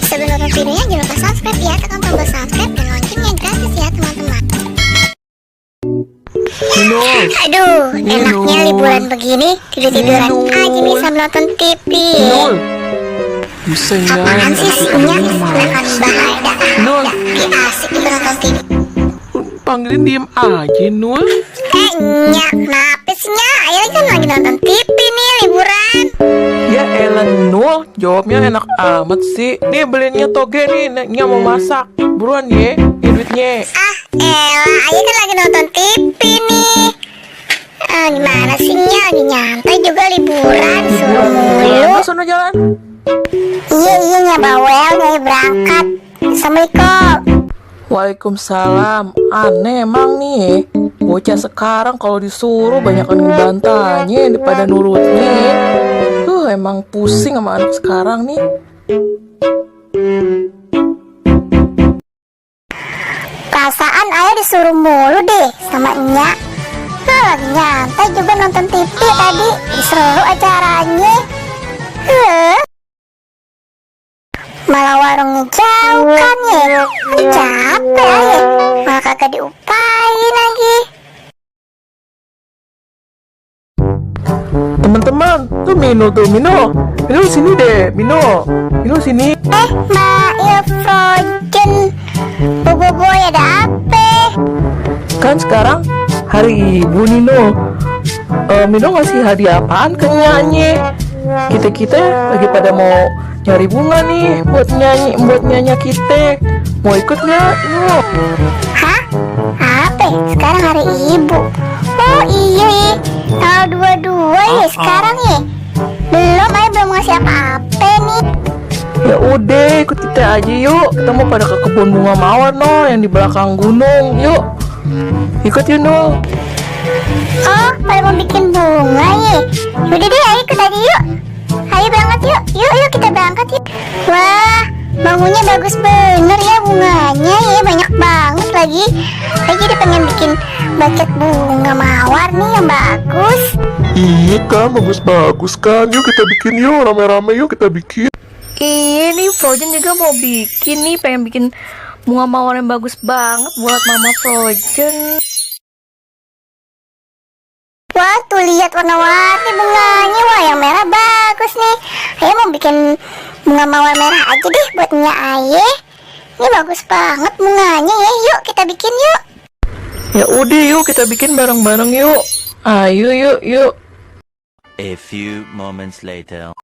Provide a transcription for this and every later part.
Sebelum nonton videonya jangan lupa subscribe ya, tekan tombol subscribe dan loncengnya gratis ya teman-teman. Aduh, enaknya liburan begini tidur-tiduran aja nih sambil nonton TV. Apaan sih sinya? Makan bahaya. Lagi asik juga nonton TV. Panggilin diem aja, Nul. Nyak, kenapa sih Nyak? Ayah kan lagi nonton TV nih liburan. Ya elah Nul, jawabnya enak amat sih. Nih beliinnya toge nih, Nya mau masak. Buruan ye, ini duitnya. Elah, ayah kan lagi nonton TV nih. Gimana sih Nyak? Lagi nyantai juga liburan, suruh mulu. Sono jalan. Iya Nyak bawel, Nyai berangkat. Assalamualaikum. Waalaikumsalam. Aneh emang nih, bocah sekarang kalau disuruh banyakan ngebantahnya daripada nurutnya. Emang pusing sama anak sekarang nih. Perasaan ayah disuruh mulu deh sama Nyak. Lagi nyantai juga nonton TV tadi, seru acaranya. Malah warungnya jauh kan ya. Capek ayah, malah kagak diupain lagi. Teman-teman, tuh Mino sini deh, Mino sini. Mail Frozen, boy ada apa? Kan sekarang hari ibu Nino. Mino ngasih hadiah apaan ke Nyanyi? Kita lagi pada mau nyari bunga nih buat nyanyi kita. Mau ikut nggak, Nino? Hah? Apa? Sekarang hari ibu. Oh iya ya, tanggal 22 ya sekarang ya. Belum ngasih apa-apa nih. Ya udah, ikut kita aja yuk. Kita mau pada ke kebun bunga mawar no, yang di belakang gunung. Yuk, ikut yuk no. Oh, pada mau bikin bunga ya. Udah deh, ayo ikut aja yuk. Ayo berangkat yuk. Yuk kita berangkat yuk. Wah, bangunnya bagus bener ya bunganya ya, banyak banget lagi. Saya jadi pengen bikin buket bunga mawar nih yang bagus. Iya kan, bagus kan. Yuk kita bikin yuk, rame-rame yuk kita bikin. Iya nih, Frozen juga mau bikin nih, pengen bikin bunga mawar yang bagus banget buat Mama Frozen. Wah, tuh lihat warna-warni bunganya. Wah, yang merah bagus nih. Ayah mau bikin bunga mawar merah aja deh buat Nya Ayah. Ini bagus banget bunganya ya. Yuk kita bikin yuk. Ya udah yuk kita bikin bareng-bareng yuk. Ayo yuk. A few moments later.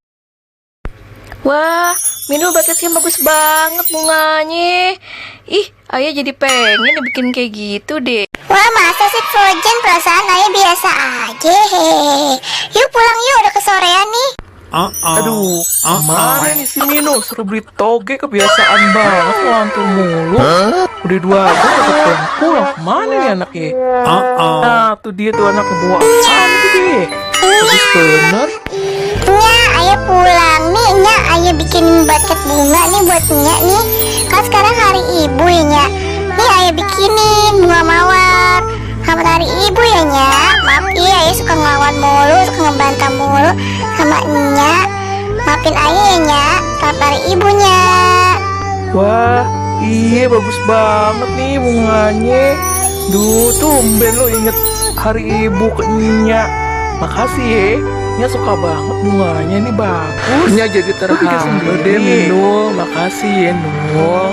Wah, Mino baketnya bagus banget bunganya. Ih, ayah jadi pengen bikin kayak gitu deh. Wah, masa sih Frozen, perasaan ayah biasa aja. Hehehe. Yuk pulang yuk, udah kesorean nih. Aduh, mana nih si Mino suruh beli toge, kebiasaan banget ngelantur mulu. Udah 2 jam udah pulang. Mana nih anaknya? Nah, tuh dia tuh anak kebawa apaan itu deh. Bagus bener. Nya, ayah pulang nih. Nya, ayah bikin buket bunga nih buat Nya nih. Kan sekarang hari ibu ya Nya. Nih ayah bikinin bunga mawar. Selamat hari ibu ya Nya. Maaf iya, ayah suka ngelawan mulu, suka ngebantah mulu sama Nya. Maafin ayah ya Nya. Selamat hari ibunya. Wah, iya bagus banget nih bunganya. Duh, tumben lo inget hari ibu ke Nya. Makasih ya. Nya suka banget bunganya, ini bagus. Nya jadi terharu deh Nul. Makasih ya Nul.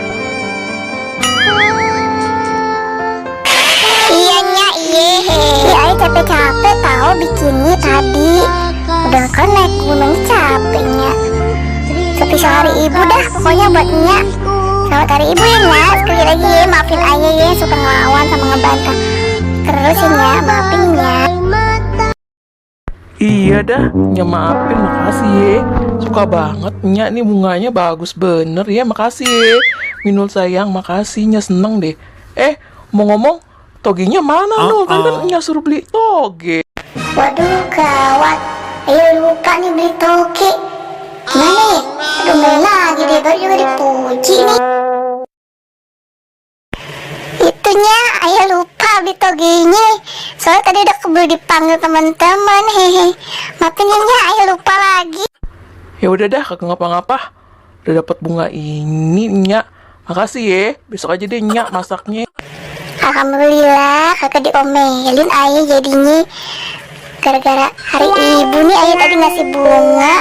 Iya Nya, iya. Ayah capek-capek tahu bikinnya tadi. Udah kan naik gunung capeknya. Spesial hari ibu dah pokoknya buat Nya. Selamat hari ibu ya Nya. Sekali lagi ya, maafin ayah ya suka ngelawan sama ngebantah. Terus ya Nya, maafin Nya. Iya dah, Nya maafin, makasih ya. Suka banget Nya, nih bunganya bagus bener ya, makasih ya. Minul sayang, makasih, Nya seneng deh. Mau ngomong, togenya mana Nul? Tadi kan Nya suruh beli toge. Waduh gawat, ayo lupa nih beli toge. Gimana ya? Aduh main lagi deh, baru juga dipuji nih. Itunya, ayo lupa beli togenya. Soalnya tadi udah keburu dipanggil teman-teman. Hehe. Maafin ya Nya, ayo lupa lagi. Ya udah dah, kagak ngapa-ngapa. udah dapat bunga ini, Nyak. Makasih ya. Besok aja deh Nyak masaknya. Alhamdulillah kakak diomelin ayah jadinya gara-gara hari ibu nih ayah tadi ngasih bunga